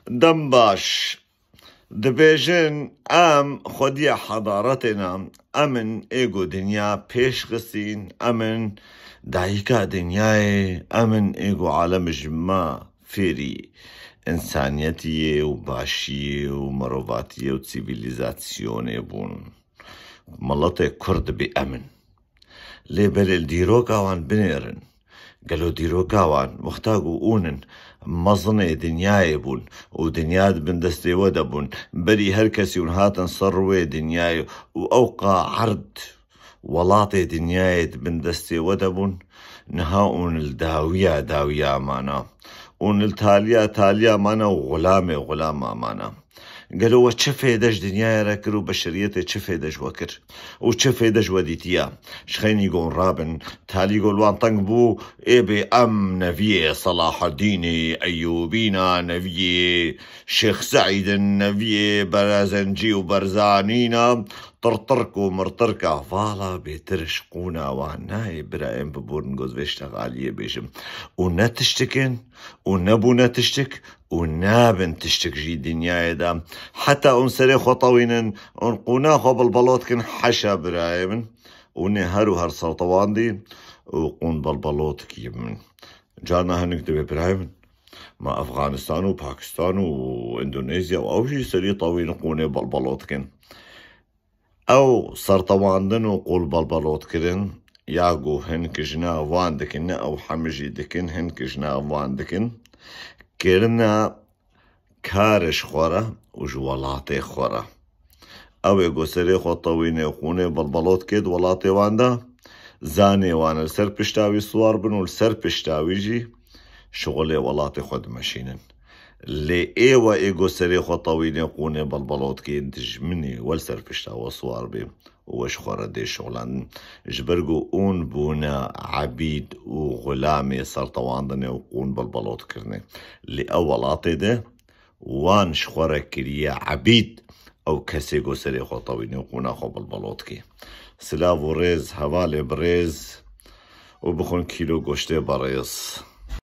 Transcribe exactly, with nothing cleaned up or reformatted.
Dem baş. Dibêjin, em xwediyê hedaretê ne, em in ê ku dinya pêş xistîn, em in dayika dinyayê, em in ê ku alem ji me fêrî însaniyetiyê û başiyê û mirovatiyê û sivîlîzasyonê bûn. Miletê Kurd dibê em in. Lê belê li dîroka wan binêrin. Gelo dîroka wan wexta ku hûn in mezinê dinyayê bûn û dinya di bin destê we de bûn, berî her kesî hûn hatin ser rûyê dinyayê û ewqa erd welatê dinyayê di bin destê we de bûn, niha hûn li dawiya dawiya mana. Hûn li taliya taliya mana û xulamê xulama mana. Gelo we çi fêde ji dinyayê re kir û beşeriyetê çi fêde ji we kir? Û çi fêde ji we dîtiye? Ji xeynî gon rabin, talî gol wan teng bû, ê bê em neviyê Selahedînê Eyûbîna, neviyê Şêx Seîdin, neviyê Berezencî û Berzanîna, tirtirk û mirtirka vala bêtir ji qûna wan nayê birayên biborin goz vê ştex aliyê bêjim. Û ne tiştikin û nebûne tiştik û nabin tiştik jî dinyayê de. Heta hûn serê xwe tewînin, hûn qûna xwe bilbelot dikin, heşa birayê min. Hûn ê her û her sertewandî û qûn belbelot dikî min. Carna hinik dibê birayê min. Ma Efxanistan û Pakistan û Endonezya û ew jî serî tewîn qûnê belbelot dikin. Ew sertewandin û qûl belbelotkirin, ya ku hin ki ji nav wan dikin, ne ew hemî jî dikin, hin ki ji nav wan dikin, kirina kar ji xwe re û ji welatê xwe re. Ew ê ku serê xwe tewînê û qûnê belbelot kê di welatê wan de, zanê wan li ser pişta wî siwar bin û li ser pişta wî jî şixulê welatê xwe dimeşînin. Lê ê we ê ku serê xwe tewînê qûnê belbelot kê dijminê we li ser pişta we siwar bê û we ji xwe re dê şixulandin. Ji ber ku hûn bûne ebîd û xulamê sertewandinê û qûn belbelotkirinê. Lê ew welatê de wan ji xwe re kiriye ebîd, ew kesê ku serê xwe tewînê û qûna xwe belbelot kê. Silav û rêz, hevalê birêz û bixwin kîlo goştê berêz.